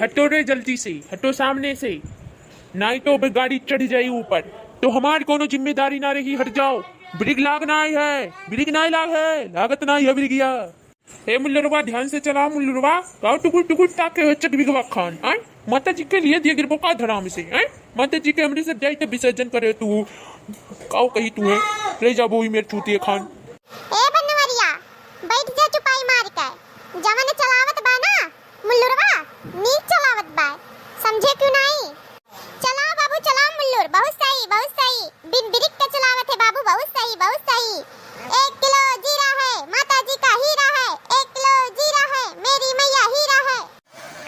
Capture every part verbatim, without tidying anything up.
हटो रे जल्दी से, हटो सामने से, नाहीं तो अबे गाड़ी चढ़ जाई ऊपर, तो हमार कौनो जिम्मेदारी ना रही। हट जाओ, ब्रेक लाग नाहीं है, ब्रेक नाहीं लाग है, लागत नाहीं है ब्रेकिया। ए मुल्लुरवा, ध्यान से चला मुल्लुरवा, का टुकुर टुकुर ताके हो चटबिगवा खान, आय? माता जी के लिए दिए गिरबो का धराम से, आय? माता जी के हमरे सब जाई त विसर्जन करे तू, काऊ कही तू है, ले जाबो ई मेर चूतिया खान। ए बनवरिया, बैठ जा चुपाई मार के, जवन चलावत बा ना, मुल्लुरवा, नीक चलावत बा, समझे क्यों नाहीं? चलाओ बाबू, चलाओ मुल्लुर, बहुत सही, बहुत सही। बिन ब्रेक के चलावत है बाबू, बहुत सही, बहुत सही। एक किलो जीरा है, माता जी का हीरा है, एक किलो जीरा है, मेरी मैया हीरा है।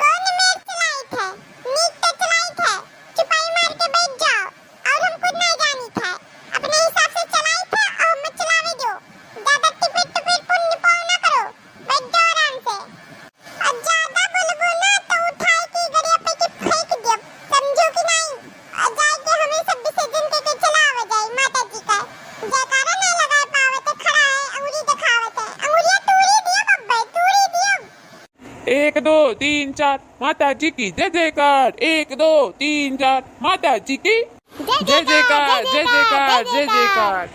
कौन मेर चलाइत है? नीक के चलाइत है। चुपाई मार के बैठ जाओ, और हम कुछ नहीं जानित है। अपने हिसाब से चलाइत है और हमें चलावे दो। ज्यादा टिपिट टिपिट पुण्य पाव ना करो, बैठ जाओ आराम से। और ज्यादा बोलबो ना तो उठाए के गड़िया पे के फेंक दियो, समझो कि नहीं? और जाए के हमें सब विसर्जन के, के चलावे जाए माता जी का। जयकारा नहीं लगाए पावे तो खड़ा है, अंगुरी दिखावत है। अंगुरिया तूरी दियो बब्बे, तूरी दियो। एक दो तीन चार, माता जी की जय जयकार। एक दो तीन चार, माता जी की जय जय जयकार, जय जयकार, जय जयकार।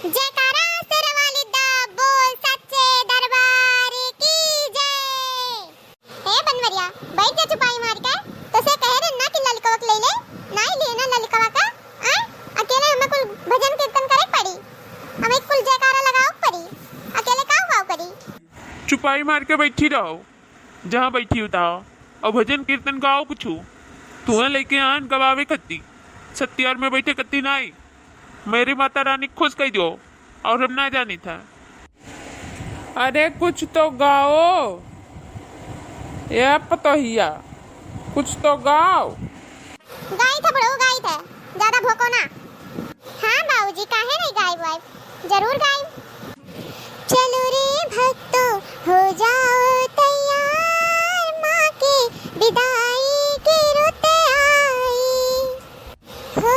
जयकारा शेरवाली दा बोल सच्चे दरबार की जय। ए बनवरिया, बैठ जा चुपाई मार के। तो से कहे रे ना कि ललकवा के ले ले, नाहीं लिए ना ललकवा का। आय, अकेले हमें कुल भजन कीर्तन करे के पड़ी, हमें कुल जयकारा लगावे के पड़ी, अकेले का हुआ करी? चुपाई मार के बैठी रहो, जहाँ बैठी हो तहाँ, और भजन कीर्तन गाओ कुछ। तुम्हें लेके आन गवावे कत्ती, सत्यार में बैठे कत्ती नाहीं। मेरी माता रानी खुश कर दो, और हम ना जानी था। अरे कुछ तो गाओ, ए पतोहिया, कुछ तो गाओ। गाई था बड़ो, गाई था, ज्यादा भोको ना। हाँ बाबूजी, काहे नहीं गाई वाई, जरूर गाई। चलो रे भक्तों, हो जाओ तैयार, माँ के विदाई की रुत आई। हो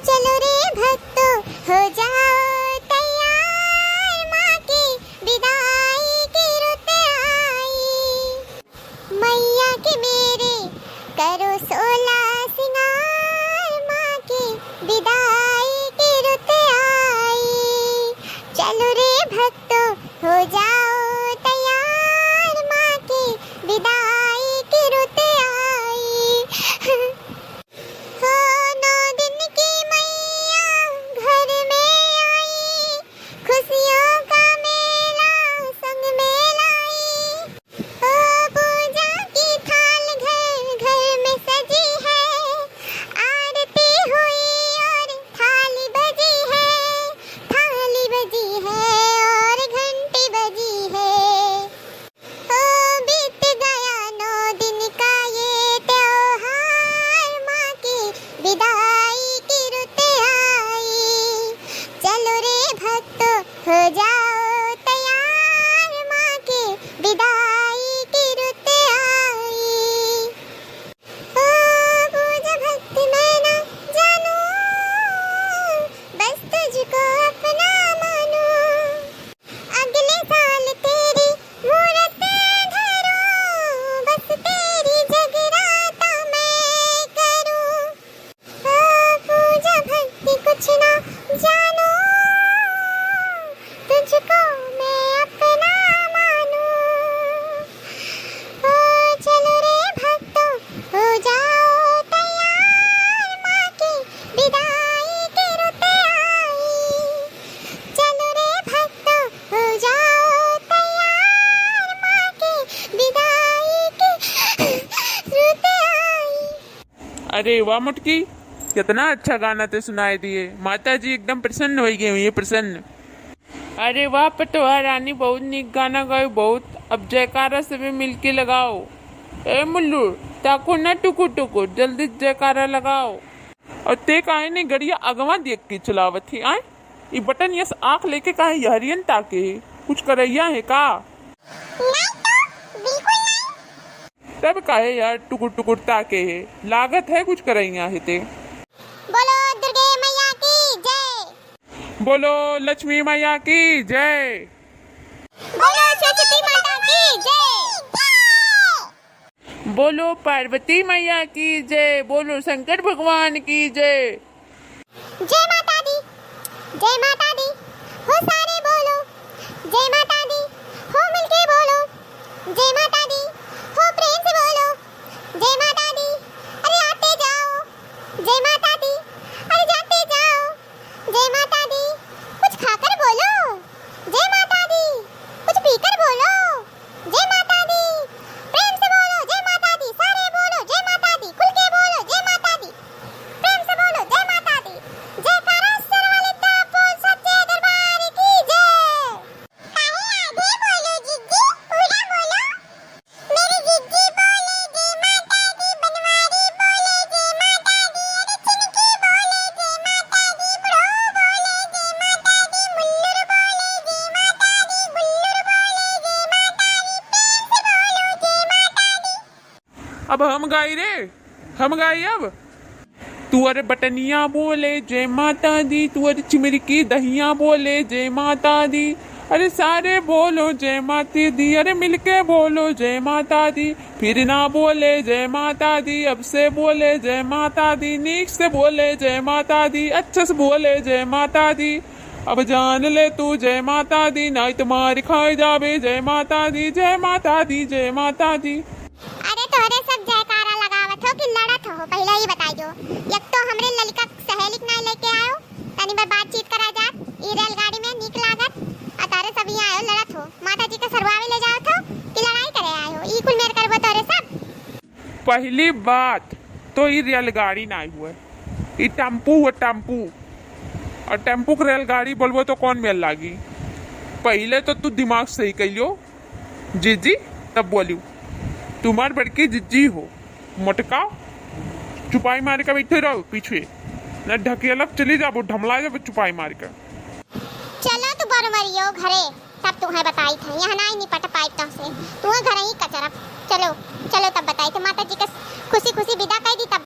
चलो रे भक्तों, हो जाओ तैयार, माँ के विदाई की रुत आई। मैया के मेरे करो सोला सिंगार, माँ के विदाई की रुत आई। चलो रे भक्तों, हो जाओ तैयार, माँ के विदाई की रुत आई। हो नौ दिन की मैया घर में आई, खुशियों का मेला संग में लाई। ओ पूजा की थाल घर घर में सजी है, आरती हुई और थाली बजी है, थाली बजी है और घंटी बजी है। ओ बीत गया नौ दिन का ये त्योहार, माँ की विदाई की रुत आई। चलो रे भक्तों, हो जाओ तैयार, माँ की विदाई की रुत आई। ओ पूजा भक्ति मैं ना जानू, बस तुझको अपना मानू। अगले साल तेरी मूरत धरूं, बस तेरी जगराता मैं करूं। ओ पूजा भक्ति कुछ ना जानू, तुझको मैं अपना मानू। ओ चलो रे भक्तों, हो जाओ तैयार, माँ की विदाई की रुत आई। चलो रे भक्तों, हो जाओ तैयार, माँ की विदाई की रुत आई। अरे वाह मोटकी, कितना अच्छा गाना ते सुनाए दिए। माता जी एकदम प्रसन्न हो गई हुई है, प्रसन्न। अरे वाह पटवा रानी, बहुत नीक गाना गायो, बहुत। अब जयकारा सभी मिलके लगाओ। ए मुल्लू, ताको न टुकुर टुकुर, जल्दी जयकारा लगाओ। और ते काहे ने गड़िया अगवा देख के चलावत है, आए? ई बटन यस आँख लेके काहे यहरियन ताके है? कुछ करैया है का? नहीं तो, बिल्कुल नहीं। तब काहे यार टुकुर टुकुर ताके है? लागत है कुछ करैया है ते। बोलो दुर्गे मैया की जय। बोलो लक्ष्मी मैया की जय। बोलो सरस्वती माता की जय। बोलो पार्वती मैया की जय, बोलो शंकर भगवान की जय। जय माता दी, जय माता दी, हो सारे बोलो, जय माता दी, हो मिलके बोलो, जय माता दी, हो प्रेम से बोलो, जय माता दी, अरे आते जाओ, जय माता दी, अरे जाते जाओ, जय माता दी, कुछ खाकर बोलो, जय माता दी, कुछ पीकर बोलो, जय माता दी, प्रेम से बोलो, जय माता दी, सारे बोलो, जय माता दी, खुल के बोलो, जय माता दी, प्रेम से बोलो, जय माता दी, जयकारा शेर वाले का बोल, सच्चे दरबार की जय। अरे आगे बोलो जिज्जी, पूरा बोलो। मेरी जिज्जी बोले जय माता दी, बनवारी बोले जय माता दी, अरे चिनकी बोले जय माता दी, बुढ़ो बोले जय माता दी, मुल्लुर बोले जय माता दी, गुल्लुर बोले जय माता दी, प्रेम से बोलो जय माता दी। अब हम गाई रे, हम गाई अब। तू अरे बटनिया बोले जय माता दी, तू अरे चिमरिकी दहिया बोले जय माता दी, अरे सारे बोलो जय माता दी, अरे मिलके बोलो जय माता दी, फिर ना बोले जय माता दी, अब से बोले जय माता दी, नीक से बोले जय माता दी, अच्छे से बोले जय माता दी, अब जान ले तू जय माता दी, नाई तो मार खाए जाबे जय माता दी, जय माता दी, जय माता दी। अरे तोहरे सब जयकारा लगावत हो कि लड़त हो, पहिले ही बताई दो। एक तो हमरे ललिका सहेली के नाई लेके आयो, तनी भर बातचीत करा जात, ई रेलगाड़ी में नीक लागत, आ तोहरे सब यहाँ आयो लड़त हो, माता जी के सरवावे ले जावत हो कि लड़ाई करे आए हो, ई कुल मेर करबो तोहरे सब। पहली बात तो ई रेलगाड़ी नाई हुए, ई टेम्पू हुए, टेम्पू। और टेम्पू के रेलगाड़ी बोलबो तो कौन मेल लागी? पहिले तो तू दिमाग सही कइलियो, जिज्जी, तब बोलियो। तुम्हार बड़की जिज्जी हो, मोटका, चुपाई मार के बैठे रहो पीछे, न ढकेलब चली जाबो, ढमला जाबो चुपाई मार के। चलो तू बरमरियो घरे, तब तुम्हें बताई थे, यहाँ नाई निपट पाई तुमसे, तुम्हें घर ही कचरब। चलो।